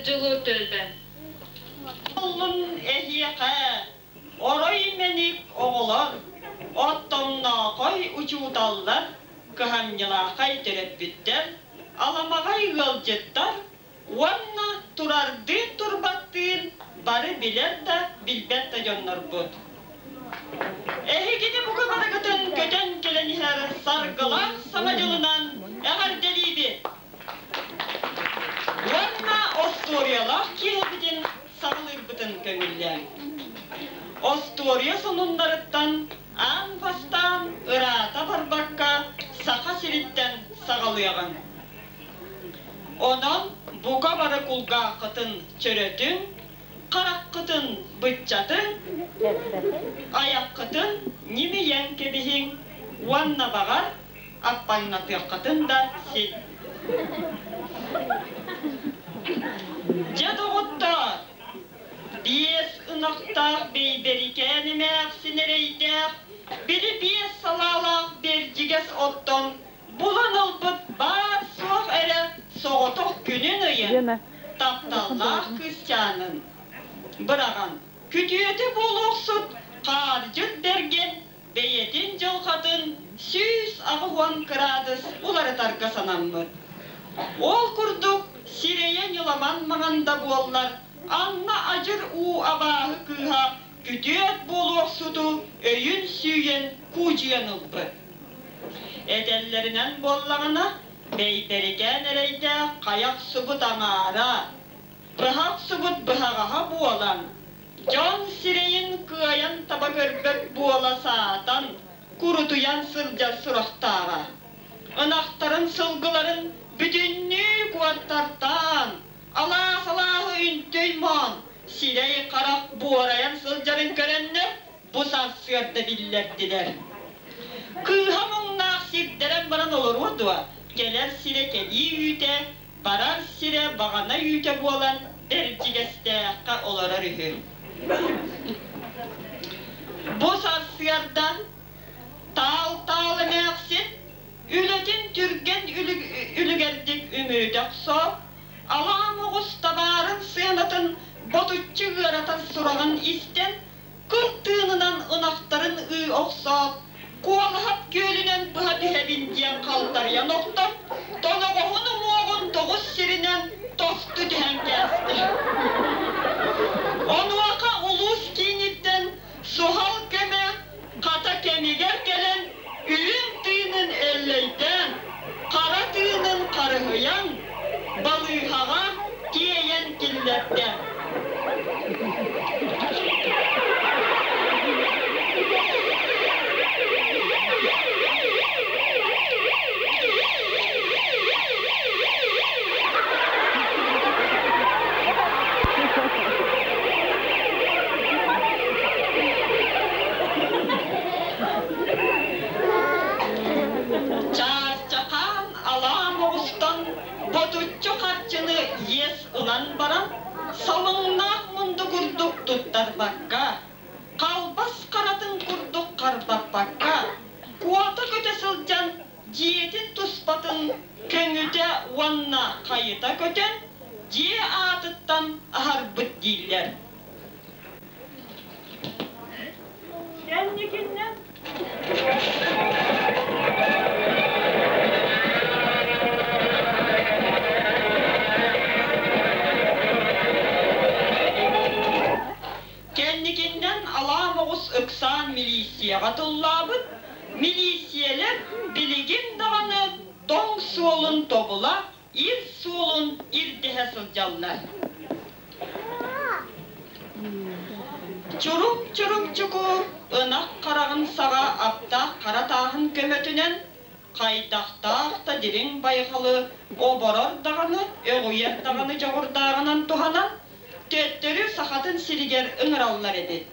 Дьулуур түөлбэ. Буоллун эһиэхэ, орой мэник оҕолор, оттомноохой учууталлар, кыһамньылаахай төрөппүттэр, аламаҕай ыалдьыттар уонна турардыын-турбаттыын бары билэр да, билбэт да дьоннорбут. Эһигини бука барыгытын көтөн кэлэн иһэр саргылаах Саҥа дьылынан эҕэрдэлиибит! Уонна остуоруйалаах киэһэбитин саҕалыырбытын көҥүллээҥ. Остуоруйа сонуннарыттан аан бастаан ыраата барбакка Саха сириттэн саҕалыаҕыҥ. Онон бука бары кулгааххытын чөрөтүҥ, хараххытын быччатыҥ, айаххытын ньимийэн кэбиһиҥ уонна баҕар аппаҥнатыаххытын да син. Дьэ, доҕоттоор, биэс ынахтаах Бэйбэрикээн эмээхсин эрэйдээх, били биэс салаалаах бэрдьигэс оттон булан ылбыт баар-суох эрэ соҕотох күнүн-ыйын, тапталлаах кыысчаанын быраҕан, күтүөтэ буолуохсут хаардьыт бэргэн бэйэтин дьылҕатын 180 кыраадыс уларытарга санаммыт. Ол курдук сирэйэ ньыламан маҥан да буоллар, Анна адьыр уу абааһы кыыһа күтүөт буолуохсуту өйүн сүүйэн куудьуйан ылбыт. Этэллэринэн буоллаҕына, Бэйбэрикээн эрэйдээх хайа охсубут аҥаара, быһа охсубут быһаҕаһа буолан, дьон сирэйин кыайан таба көрбөт буола саатан, курутуйан сылдьар сурахтааҕа. Ынахтарын сылгыларын бүтүннүү куоттартаан, алаас-алааһы үнтү оймоон, сирэй-харах буорайан сылдьарын көрөннөр, бу сарсыарда биллэрдилэр. Кыыһа муҥнаах сирдэрэн баран олоруо дуо, кэлэр сирэ кэлии үүтэ, барар сирэ баҕана үүтэ буолан Бэрдьигэстээххэ олорор үһү. Бу сарсыарда таал-таал эмээхсин үлэтин түргэн үлүгэрдик үмүрүтэ охсоот, алаа моҕус табаарын сыанатын ботуччу ыаратар сураҕын истэн, кыл тыынынан ынахтарын ыы охсоот, Куолаһап күөлүнэн быһа түһэбин диэн халтарыйан охтон, тоноҕоһун уҥуоҕун тоҕус сиринэн тосту түһэн кээстэ. Онуоха улуус кииниттэн суһал көмө хата кэмигэр кэлэн үрүҥ тыынын өллөйдөөн, хара тыынын харыһыйан, балыыһаҕа тиэйэн киллэрдэ. Чаарчахаан алаан оҕустан ботуччу харчыны иэс ылан баран, салыҥнаах мунду курдук туттарбакка, халбас харатын курдук харбаппакка, куота көтө сылдьан дьиэтин туспатын көҥүтэ уонна хайыта көтөн, дьиэ аатыттан аһарбыт дииллэр. Кэнникиннэн Кэнникиннэн алаа моҕус ыксаан милииссийэҕэ тыллаабыт, милииссийэлэр билигин даҕаны тоҥ суолун тобула, ир суолун ирдэһэ сылдьаллар. Чурук-чурук-чуку ынах хараҕын саҕа аптаах хара тааһын көмөтүнэн хайдахтаах да дириҥ байҕалы оборор даҕаны, өҕүйэр даҕаны дьоҕурдааҕынан туһанан, төттөрү Сахатын сиригэр ыҥыраллар эбит.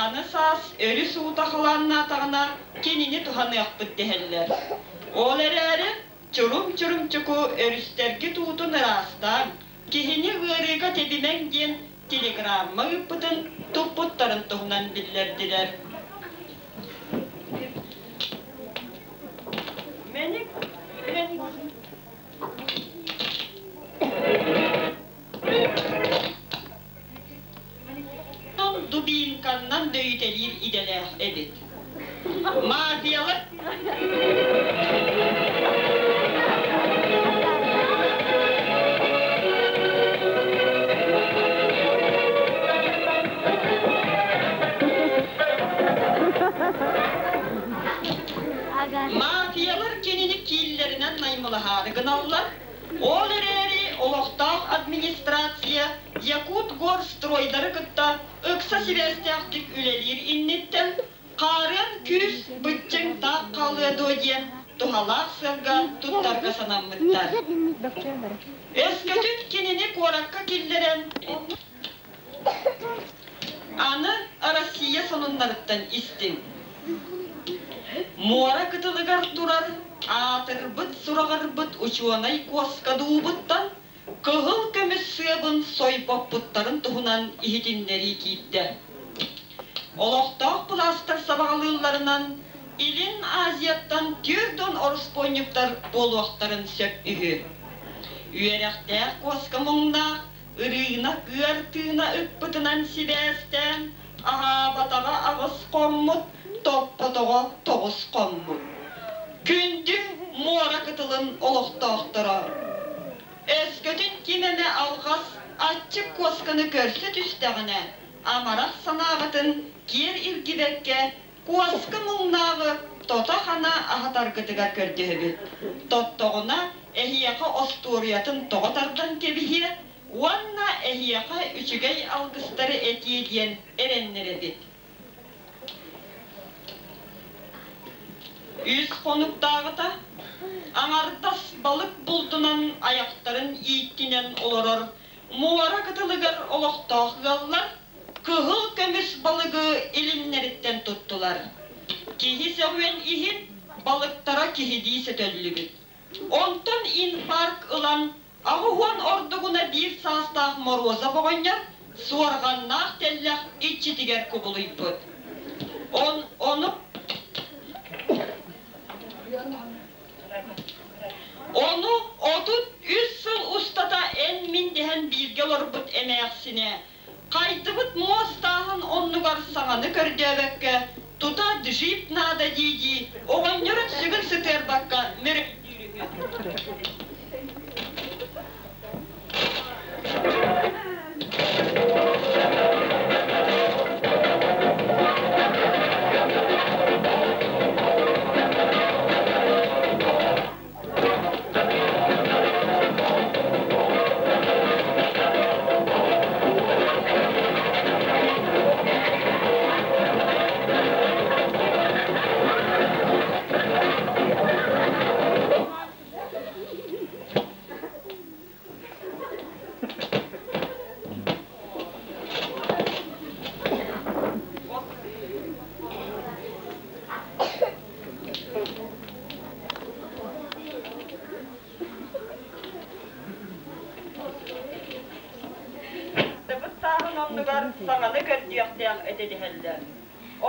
Аны саас өрүс уута халааннаатаҕына кинини туһаныахпыт дэһэллэр. Ол эрээри Чурум-чурумчуку өрүстэргит уутун ыраастааҥ, киһини ыарыыга тэбимэҥ диэн телеграмма ыыппытын туппуттарын туһунан биллэрдилэр. Мэник, мэник. үүрүтэлиир идэлээх эбит. Мафиялар Мафиялар кинини кииллэринэн наймылаһаары гыналлар, ол эрээри олохтоох администрация Якутгорстройдары кытта ыкса сибээстээхтик үлэлиир инниттэн хаарыан күүс быччыҥ таах хаалыа дуо диэн туһалаах сыалга туттарга санаммыттар. Өскөтүн кинини куоракка киллэрэн Аны Россия сонуннарыттан истиҥ. Муора кытылыгар турар аатырбыт-сураҕырбыт учуонай куоска дуубуттан кыһыл көмүс сыабын сойбоппуттарын туһунан иһитиннэрии киирдэ. Олохтоох былаастар сабаҕалыылларынан, Илин Азияттан 40 ороспуонньуктар буолуохтарын сөп үһү. Үөрэхтээх куоска муҥнаах Ырыынак ыар тыына ыппытынан сибээстээн, аһаабатаҕа аҕыс хоммут, топпотоҕо тоҕус хоммут. Күндү муора кытылын олохтоохторо! Өскөтүн ким эмэ алҕас аччык куосканы көрсө түстэҕинэ, амарах санааҕытын киэр илгибэккэ Куоска муҥнааҕы тото-хана аһатаргытыгар көрдөһөбүт. Тоттоҕуна эһиэхэ остуоруйатын тоҕо тардан кэбиһиэ уонна эһиэхэ үчүгэй алгыстары этиэ диэн эрэннэрэбит. Үс хонуктааҕыта аҥардас балык булдунан айахтарын ииттинэн олорор муора кытылыгар олохтоох ыаллар кыһыл көмүс балыгы илимнэриттэн туттулар. Киһи сөҕүөн иһин балыктара киһилии сөтөллүбүт. Онтон инфаркт ылан 80 ордугуна биир саастаах Моруоза оҕонньор суорҕаннаах тэллэх иччитигэр кубулуйбут. Он, ону Ону 33 сыл устата эн-мин дэһэн бииргэ олорбут эмээхсинэ хайдыбыт муос тааһын оннугар саҥаны көрдөөбөккө, тута джип наада дии-дии оҕонньорун сүгүн сытыарбакка мөрөйдүүр үһү. Тыбыт сааһын оннугар саҥаны көрдүөхтээх этэ дэһэллэр.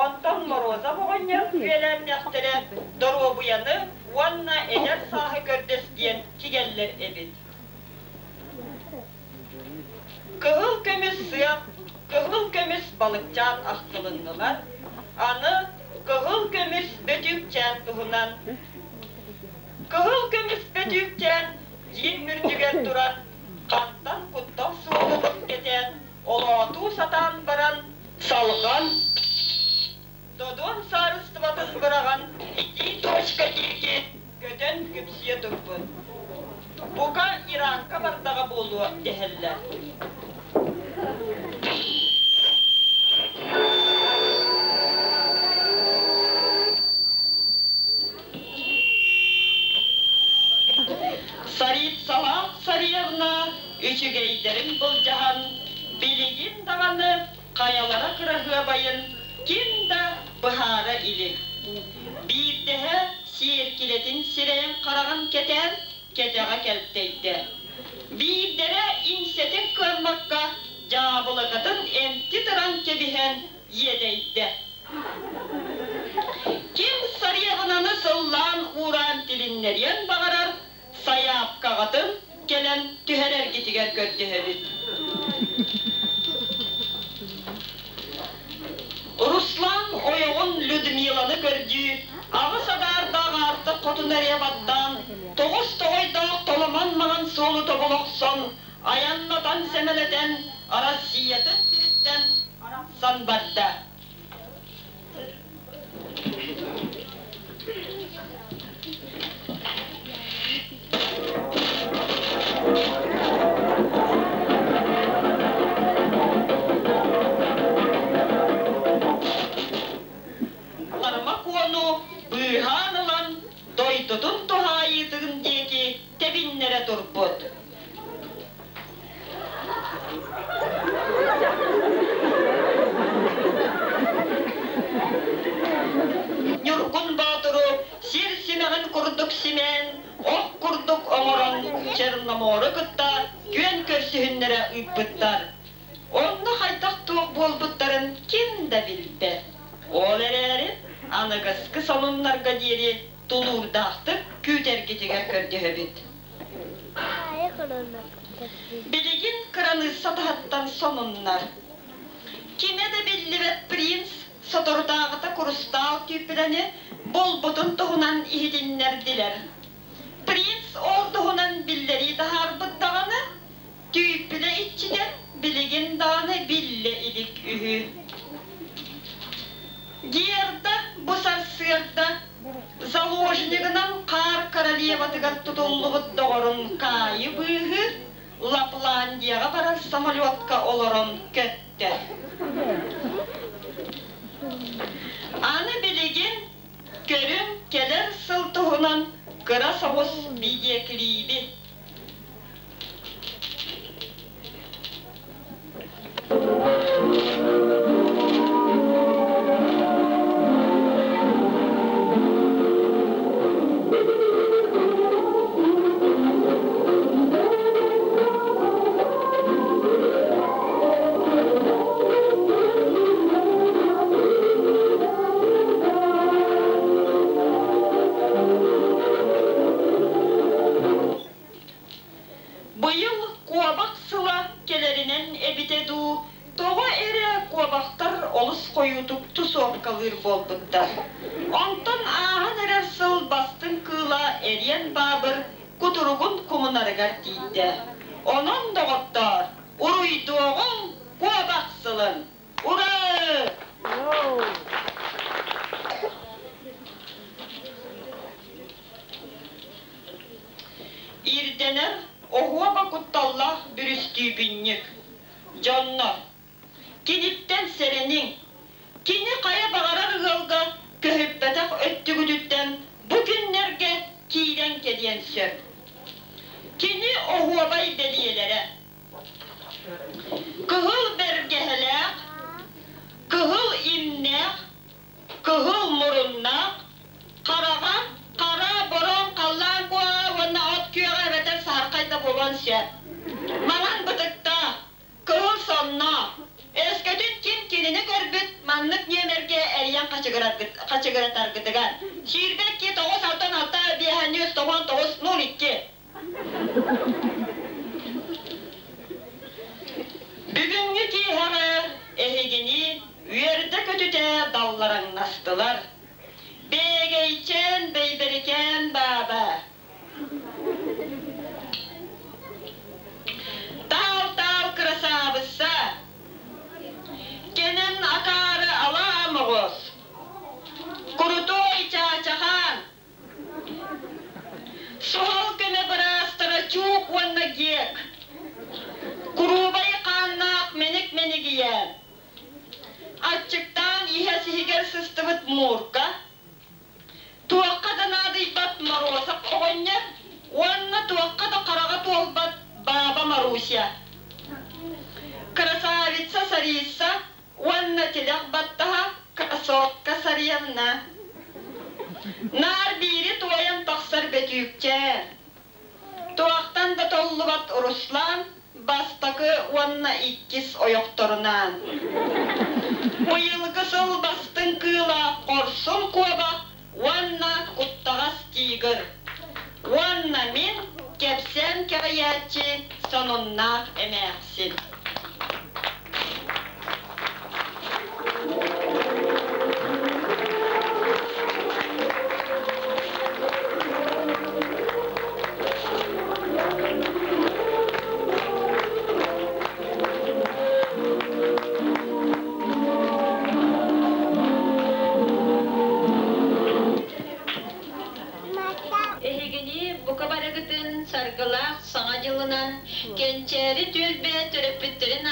Онтон Морозов оҕонньор үөлээннэхтэрэ доруобуйаны уонна эдэр сааһы көрдөс диэн кигэллэр эбит. Кыһыл көмүс сыах, кыһыл көмүс балыкчаан ахтылыннылар. Аны кыһыл көмүс бөтүүкчээн туһунан. Кыһыл көмүс бөтүүкчээн дьиэм үрдүгэр туран, хантан куттал суоҕун кэтээн, олоотуу сатаан баран, салҕан, Додон саарыстыбатын быраҕан итии точка диэки көтөн күпсүйэ турбут. Бука Иракка бардаҕа буолуо дэһэллэр. Царицалаах царевна үчүгэйдэрин былдьаһан, билигин даҕаны хайалара кыраһыабайын ким да быһаара илик. Биирдэһэ сиэркилэтин сирэйин-хараҕын кэтээн кэтэҕэ кэлтэйдэ. Биирдэрэ иҥсэтин кыаммакка дьаабылыкатын эмти тыран кэбиһэн иэдэйдэ. Ким сарыаҕынаны сыллаан-уураан тилиннэриэн баҕарар, сайаапкаҕытын кэлэн түһэрэргитигэр көрдөһөбүт. Руслан Людмиланы көрдүү, аҕыс адаардаах аартык хотун эрийэ баттаан, тоҕус тоҕойдоох толомон маҥан суолу тобула охсон, айаннатан сэмэлэтэн, Россиятын сириттэн арахсан барда. Арма Куону быыһаан ылан дойдутун туһаайыытын диэки тэбиннэрэ турбут. Ньургун Боотуру сир симэҕин курдук симээн, ох курдук оҥорон Черномору кытта күөн көрсүһүннэрэ ыыппыттар. Онно хайдах-туох буолбуттарын ким да билбэт. Ол эрээри аныгыскы сонуннарга диэри тулуурдаахтык күүтэргитигэр көрдөһөбүт. Билигин кыраныысса таһыттан сонуннар. Кимэ да биллибэт принц соторутааҕыта курустаал түүппүлэни булбутун туһунан иһитиннэрдилэр. Принц ол туһунан биллэрии таһаарбыт даҕаны, түүппүлэ иччитэ билигин даҕаны биллэ илик үһү. Герда бу сарсыарда заложнигынан хаар королеватыгар тутуллубут доҕорун Каайы быыһыыр Лапландияҕа барар самолетка олорон көттө. Аны билигин көрүҥ кэлэр сыл туһунан кыра соҕус видеоклиби. Быйыл куобах сыла кэлэринэн эбитэ дуу, тоҕо эрэ куобахтар олус хойуутук тусовкалыыр буолбуттар. Онтон ааһан эрэр сыл бастыҥ кыыла Эриэн Баабыр кутуругун кумунарыгар тиийдэ. Онон, доҕоттоор, уруйдуоҕуҥ куобах сылын! Ура! Ирдэнэр оһуоба кутталлаах бүрүстүүпүнньүк. Дьоннор, киниттэн сэрэниҥ. Кини хайа баҕарар ыалга көһүппэтэх өттүгүтүттэн бу күннэргэ киирэн кэлиэн сөп. Кини оһуобай бэлиэлэрэ. Кыһыл бэргэһэлээх, кыһыл имнээх, кыһыл муруннаах, хараҕа хара бороҥ халлаан куоҕа уонна от күөҕэ эбэтэр саһархай да буолуон сөп. Маҥан бытыктаах, кыһыл сонноох. Өскөтүн ким кинини көрбүт маннык нүөмэргэ эрийэн хачыгыратаргытыгар 22 9 6 6 5 99 02. Бүгүҥҥү киэһэҕэ эһигини үөрдэ-көтүтэ даллараҥнастылар. Бээгэйчээн Бэйбэрикээн бааба Таал-таал кырасаабысса, кэнэн акаары алаа моҕус, курутуой чаачахаан, Суһал көмө быраастара Чуук уонна Гек, куруубай хааннаах мэник мэнигийээн, аччыктаан иһэ сиһигэр сыстыбыт Муурка, туохха да наадыйбат Моруосап оҕонньор уонна туохха да хараҕа туолбат Бааба Маруся. Красавица Сарисса уонна тилэх баттаһа Красотка Сарьевна. Наар биири туойан тахсар бөтүүкчээн. Туохтан да толлубат Руслан бастакы уонна иккис ойохторунаан. Быйылгы сыл бастыҥ кыыла хорсун куобах уонна куттаҕас тигр. Уонна мин кэпсээн кэҕийээччи сонуннаах эмээхсин. Кэнчээри түөлбэ төрөппүттэрин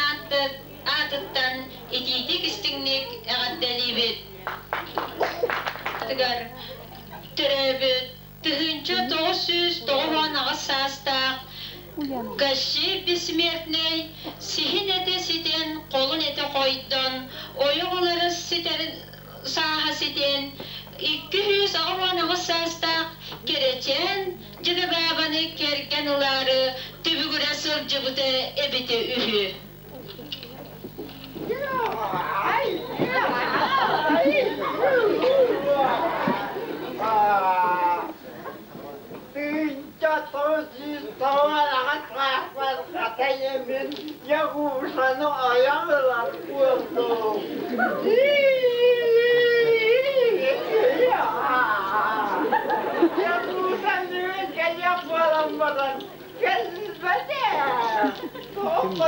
аатыттан итиитик-истиҥник эҕэрдэлиибит! Төрөөбүт 1998 саастаах Кащей Бессмертнэй сиһин этэ ситэн, холун этэ хойдон, ойох ылары ситэрин сааһа ситэн, 288 саастаах Кэрэчээн Дьыгыбаабаны кэргэн ылаары түбүгүрэ сылдьыбыта эбитэ үһү. Тыынча 998 сааспар хатайымын Ягушаны айан ылар буоллум. Ягушаны кэлиэх буолан баран кэлбэтэ. Тоҕо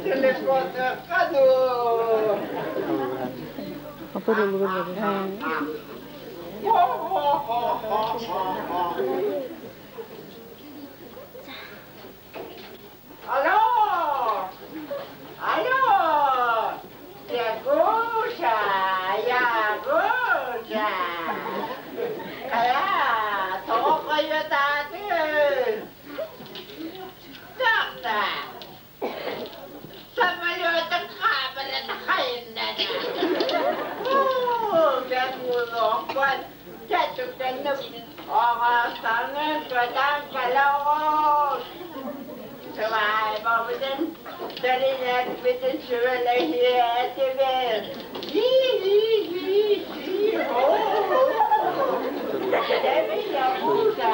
Телефонныахха дуу. Алло! Алло! Ягуша! Ягуша! Хайа, тоҕо хойутаатыҥ? Тохто! Самолетын хаабырын хайыннара. Уу, дьэ буолуохпун. Дьэ түргэнник оҕостоҥҥун көтөн кэлэ оҕус. Сыбаайбабытын тэринэрбитин сүбэлэһиэ этибит. Ии-ии-ии-ии, оо, Дьэ, Ягуша.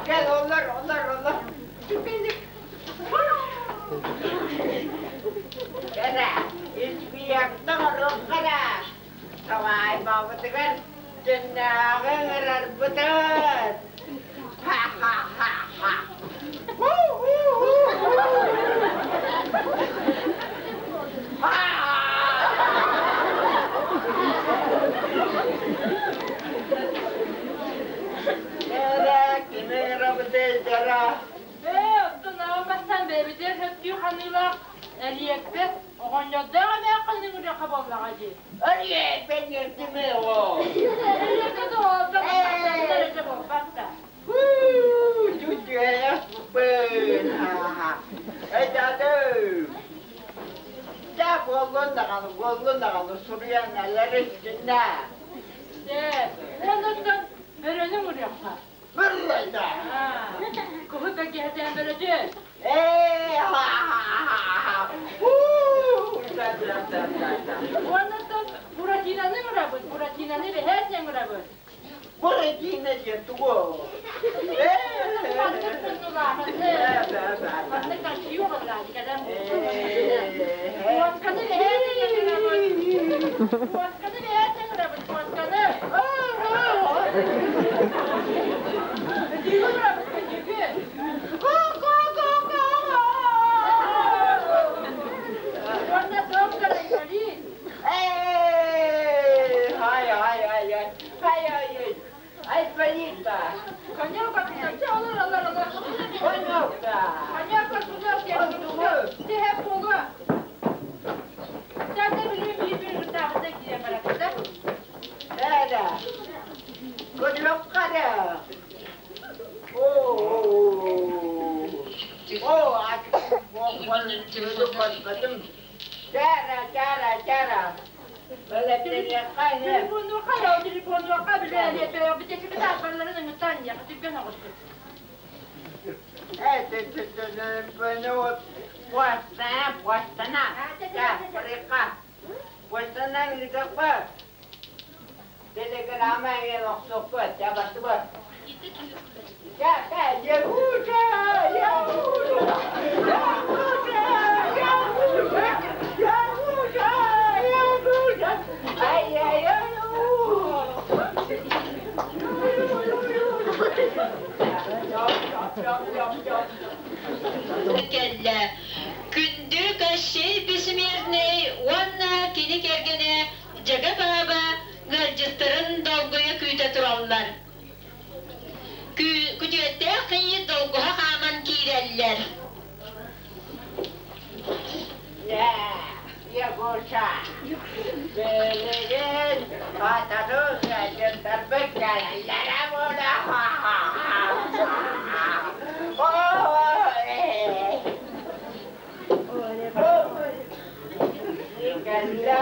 Gel onlar onlar onlar. Кэрэ, испиэктэн оруоххара. Сабаайбабытыгар дьиннээҕи ыҥырарбытын. Ха-ха-ха-ха. Кэрэ, кими ыҥырабытый, Ээ, оттон аҕам бастаан бэйэбитигэр сөптүү ханыылаах Элиэппэ оҕонньордоох эмээххин ыҥырыахха буоллаҕа дии. Элиэппэ диэтими оо. Элиэппэ доҕоттор эрэ буолбат да. Даа буоллун даҕаны, буоллун даҕаны, суруйан элэр истиннэ. Ээ, оннуттан бөрөнү ыҥырыахха. Быррайда. Куһу бэргэһэтээн бөрөтүөн. Ээ, ха-ха-ха-ха. Уоннаттан Буратиноны ыҥырабыт, Буратиноны бэһээт ыҥырабыт. Буратино диэн тугу? Маннык муннулааҕын, маннык кашио баллаады кэлэн Куосканы бэһээт ыҥырабыт. Куосканы бэһээт ыҥырабыт, куосканы. Бөтүүгү ыҥырабыт, бөтүүгү. Уонна доктор Айболит. Эй, ай, ай, ай, ай, ай, ай, ай, Айболита. Конёк, олор, олор, олор. Конёк-то. Конёк, конёк, тэһэ буолуо. Сәтэ билим биир бытаабыта киирэн барабыта. Да-да. Конёк-ка О, о, Чара, чара, чара. Телефонуоха, телефонуоха, билэ, бүтэтибит ааппарларын ыҥыттан, яхытыгган оҕустут. Puostana, puostana. Прика. Puostana ыытыахпыт. Телеграмма эҥин охсуохпут. Дьэ, бардыбыт. Дьэ, дьэ, Ягуша, Ягуша, Ягуша, Ягуша, Ягуша, Ягуша. Ай-яй-яй, Кэллэ. Күндү Кощей Бессмертный уонна кини кэргэнэ Дьага Бааба ыалдьыттарын долгуйа күүтэ тураллар. Күтүөттээх кийиит долгуһа хааман киирэллэр. Егоша, билигин хотону ыалдьыттарбыт кэлэллэрэ буолуо. Кэллэ.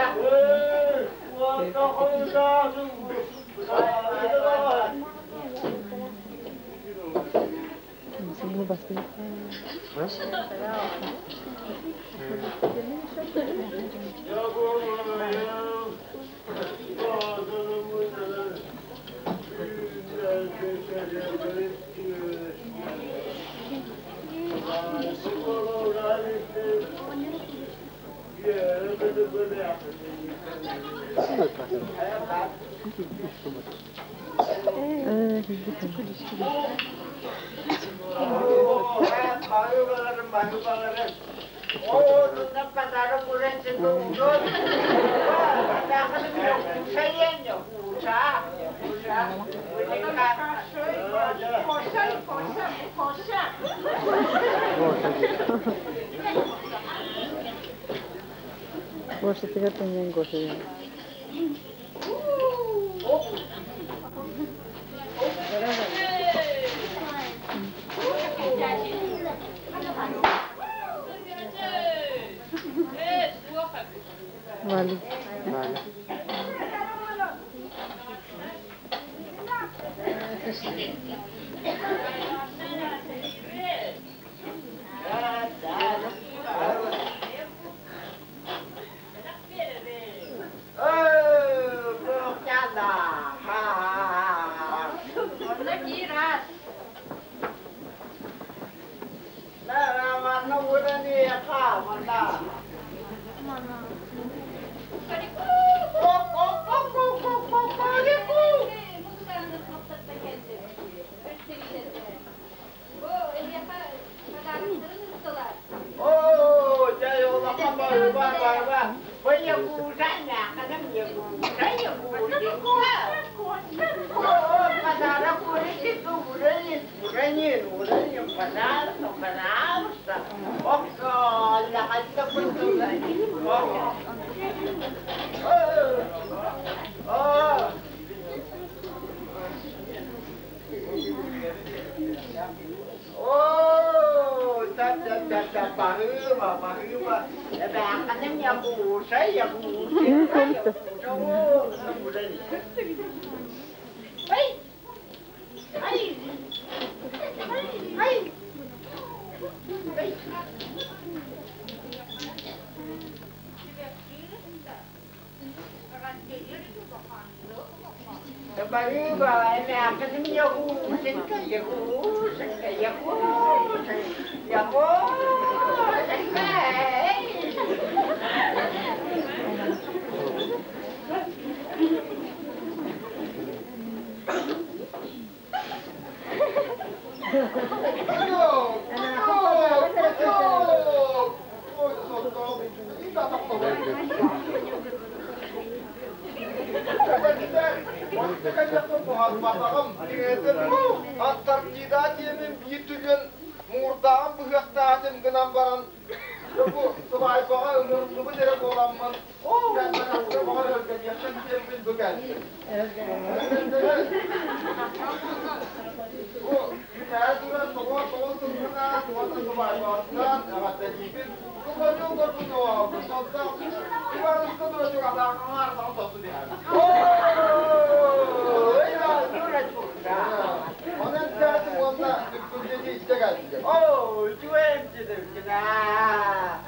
Оо, үчүгэй эмчит аа.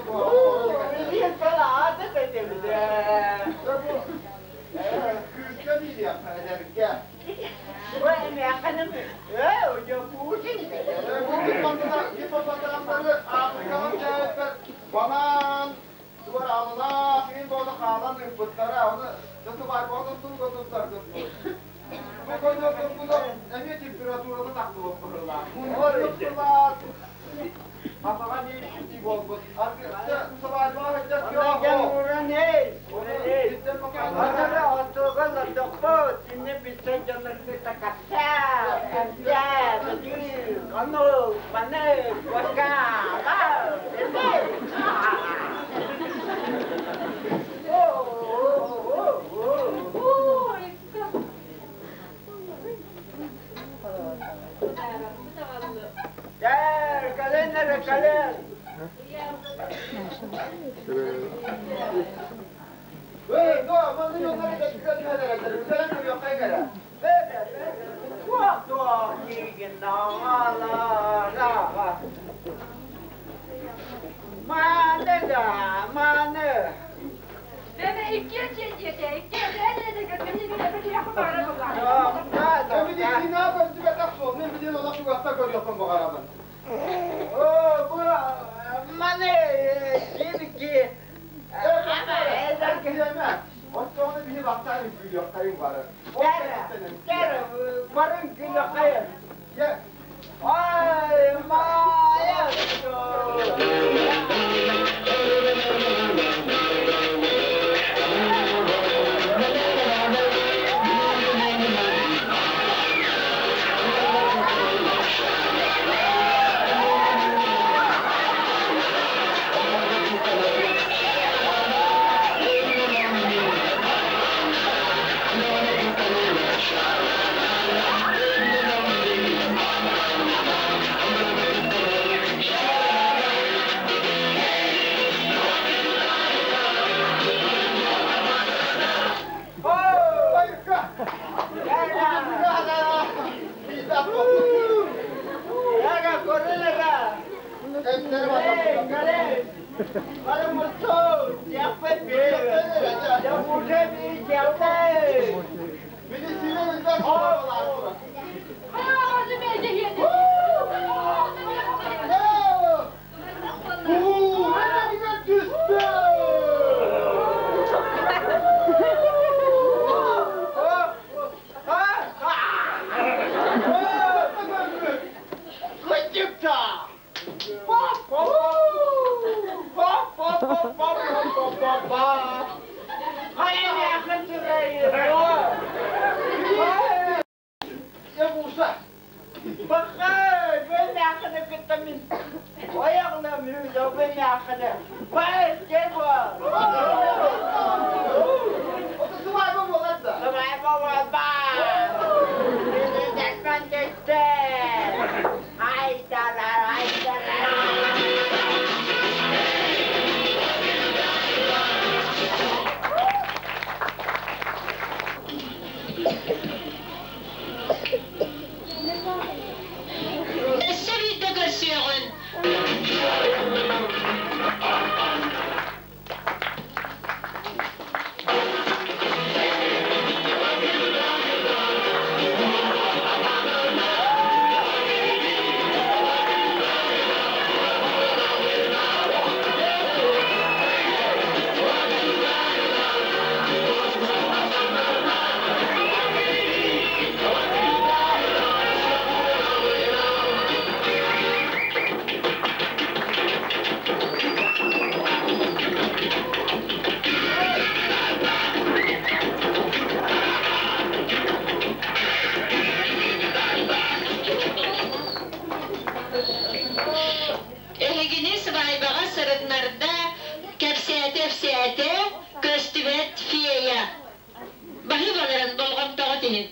Оо, фалаата тэтэмидэ. Бу эмээххиним ээ, удьопуутин. Банан, туар алына, син болы хаалан ыппыттара, оны сыбай болын туга туттар Бу көйнө эмиэ температураны тахтыбыт быһыылаах. Атаға бир болбут. Уран эй, уран эй. Атара отуга лодоппо, тинне билсен дьоннорго такасса, кэнсэ, бадыы, ону, маны, бака, Gel, кэлэн кэлэн. Бere, bere, туох туох диигин наҕалараҕа. Маны да, маны. Бebe икки диете, икки О, бу маны кирки. Кere, барın күлі қайыр. Ай, мая. Эһигини сыбаайбаҕа сырытыннарда кэпсээтэ-эпсээтэ көстүбэт фея. Баһыыбаларын болҕомтоҕо тиһин.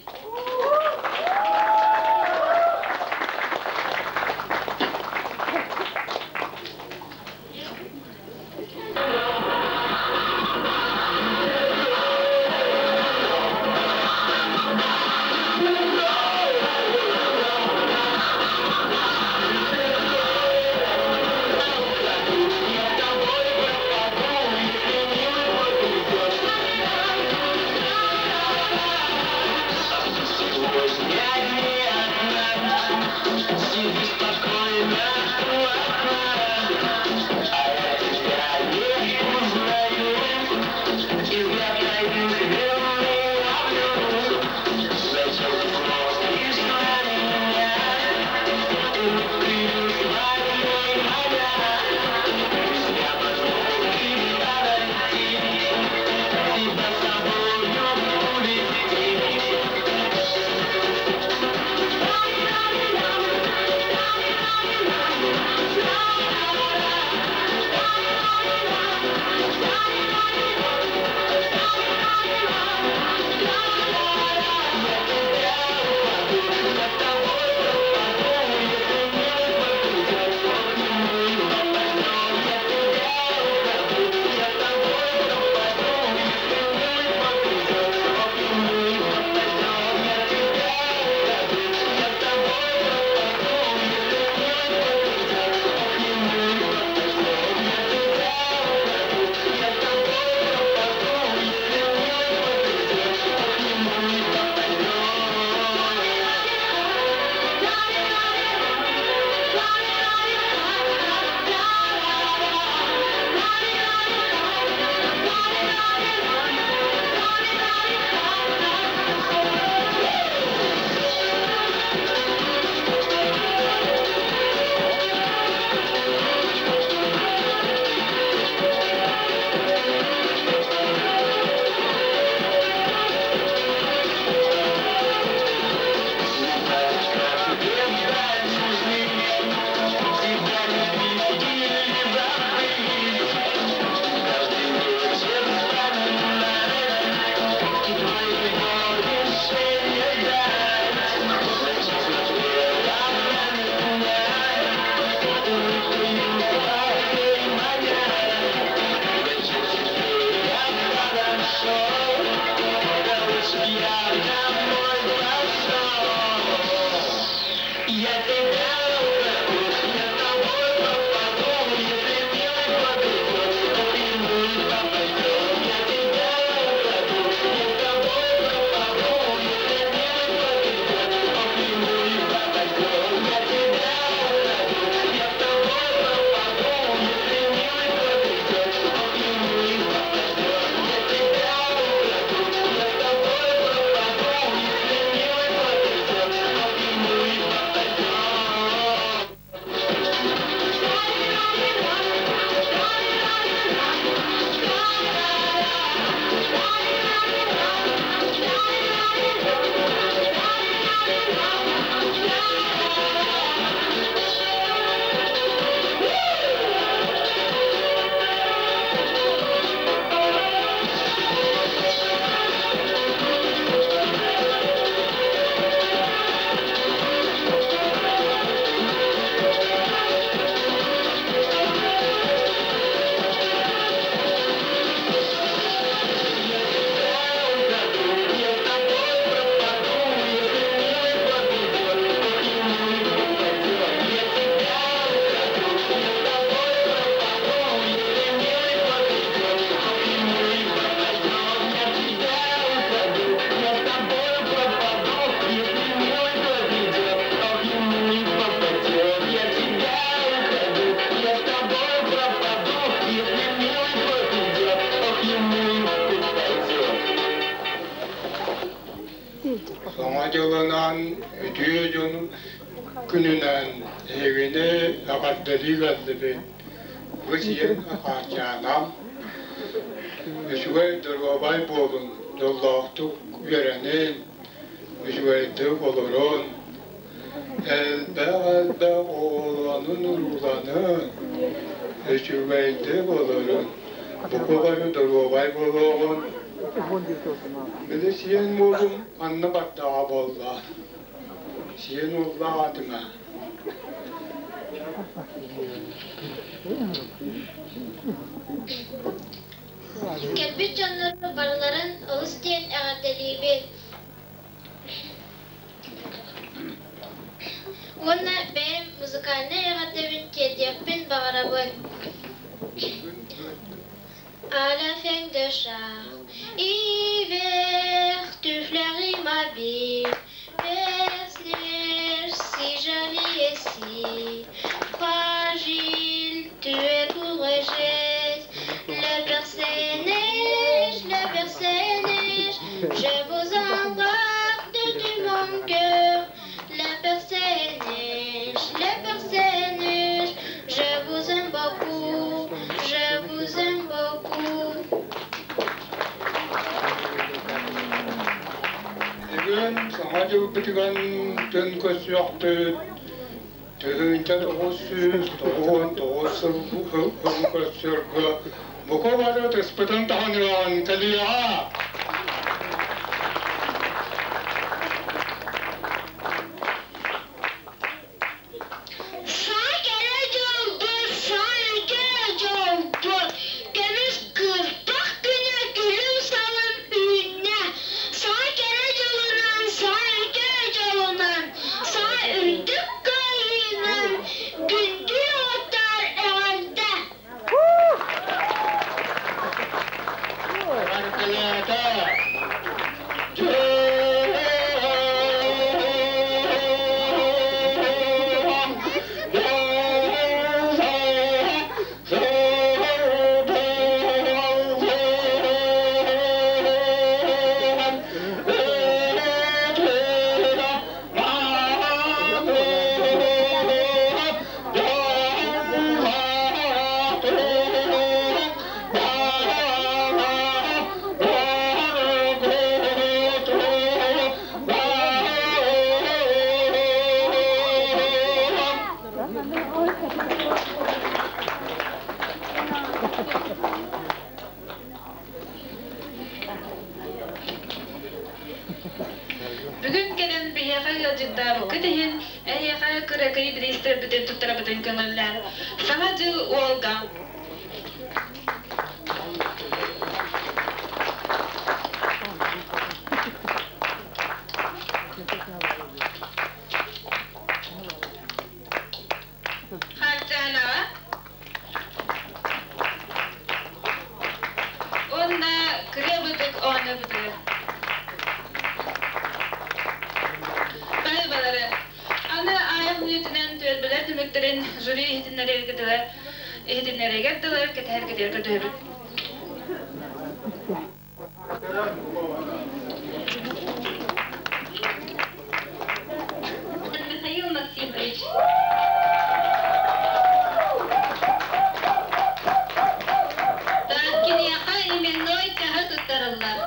Үтүө дьон күнүнэн эһигини эҕэрдэлии кэллибит. Бу сиэн Хаарчаанам үчүгэй доруобай буолун, дьоллоохтук үөрэнин, үчүгэйдик олорун, элбэх-элбэх оҕолонун-урууланын, үчүгэйдик олорун, бука бары доруобай буолуоҕун. Били сиэн уолум анна бардаҕа буолла. Сиэн уоллаах атыма. Кэлбит дьоннору барыларын олус диэн эҕэрдэлиибин. Уонна бэйэм музыкальнай эҕэрдэбин тиэрдиэхпин баҕарабын. À la fin de chaque hiver, tu fleuris ma vie. Berce si jolie et si fragile, tu es courageuse. Le perce-neige, le perce-neige, je vous embrasse de tout mon cœur. Le perce-neige, le perce-neige, je vous aime beaucoup, je vous aime beaucoup. Бүгүн Саҥа дьылбытыгар дьон көрсүөхпүт 1999 сыл көрсөргө бука бары тыспытын таһыныан кэлиэҕэ. Саа дьолбут, саа дьолбут, көмүс кыырпах күнэ күлүм-салым үүннэ. Саа кэрэ дьолунан, саа үтүө дьолунан, саа үрдүк кыайыынан күндү уоттар эҕэрдэ! Баркалаата! Бүгүн кэлэн биһиэхэ ыалдьыттаабыккыт иһин, эһиэхэ кыракый бириистэрбитин туттарабытын көҥүллээн, Саҥа дьыл уолга Хаарчаанаҕа уонна кырыабытык оонньообутугар Баһыыбалары. Аны аайах мүнүүтүнэн түөлбэлэр түмүктэрин жюри иһитиннэригэр дылы кэтэһэргитигэр көрдөһөбүт. Михаил Максимович. Киниэхэ именной чаһы туттарыллар.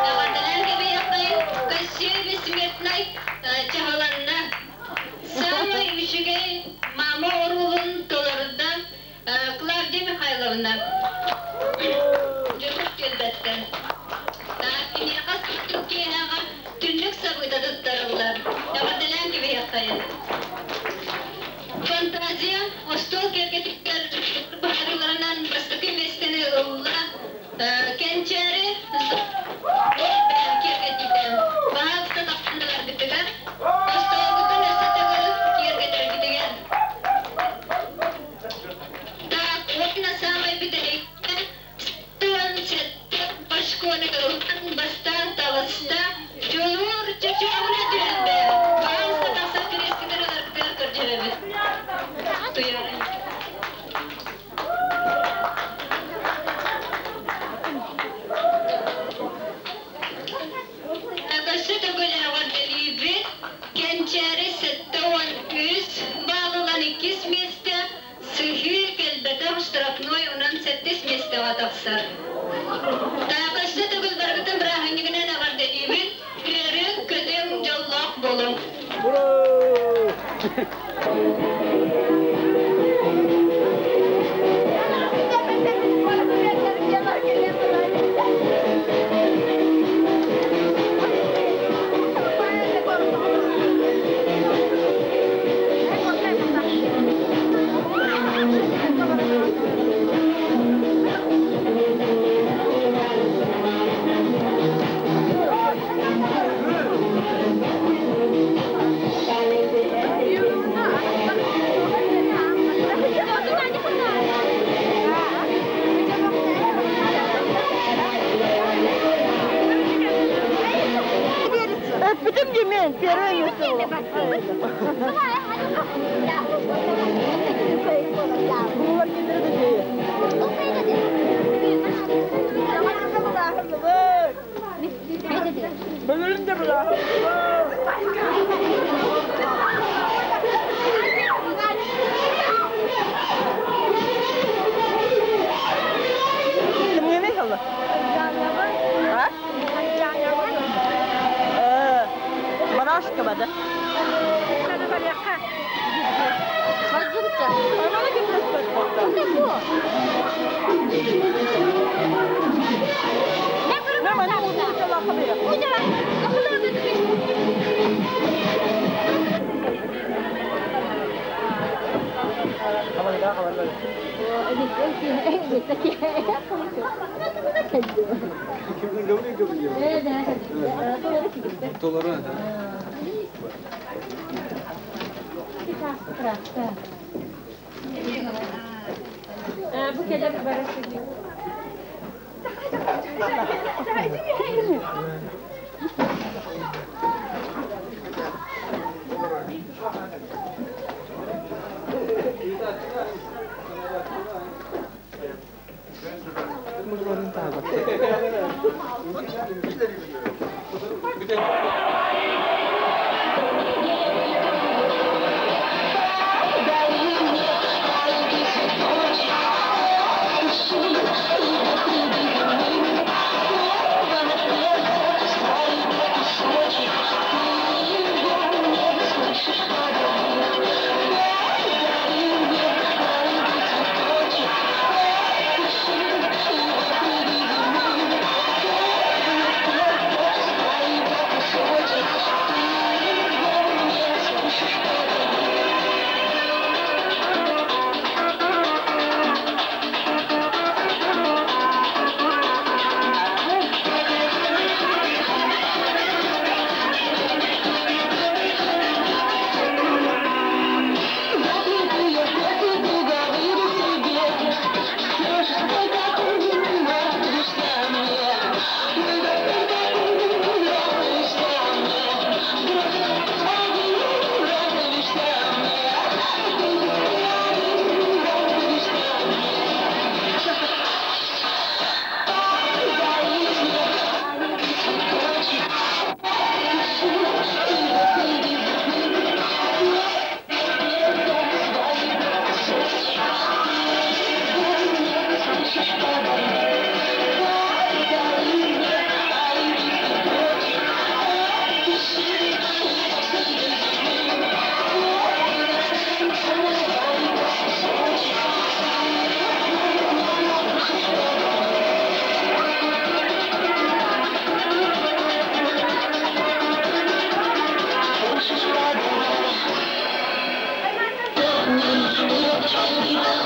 Эҕэрдэлээн кэбиһиэххэйин Кощей Бессмертнай чаһыланна. Самый үчүгэй мама оруолун толордо Клавдия Михайловна. Дьокут түөлбэттэн. Киниэхэ сырдык киэһэҕэ түннүк сабыыта туттарыллар. Эҕэрдэлээн кэбиһиэххэйин. Фантазия остуол киэргэтигэр быһаарыыларынан бастакы миэстэни ылла. Кэнчээри киэргэтиитэ. Баһаалыста тахсыннарбытыгар, остуолгутун өссө төгүл киэргэтэргитигэр. Так, уонна саамай бүтэһиккэ 67 очкону ылан бастаан таҕыста. Дьулуур чочуобуна түөлбэ. Баһаалыста тахсан кириэскитин ыларгытыгар көрдөрөбүт. Туйаара. Миэстэҕэ тахсар. Таах өссө төгүл барыгытын бырааһынньыгынан эҕэрдэлиибин, үөрүҥ, көтүҥ, дьоллоох буолуҥ! Öptüm yemin, первое место. Барашка бада. Бу кэлэр барар. Thank you.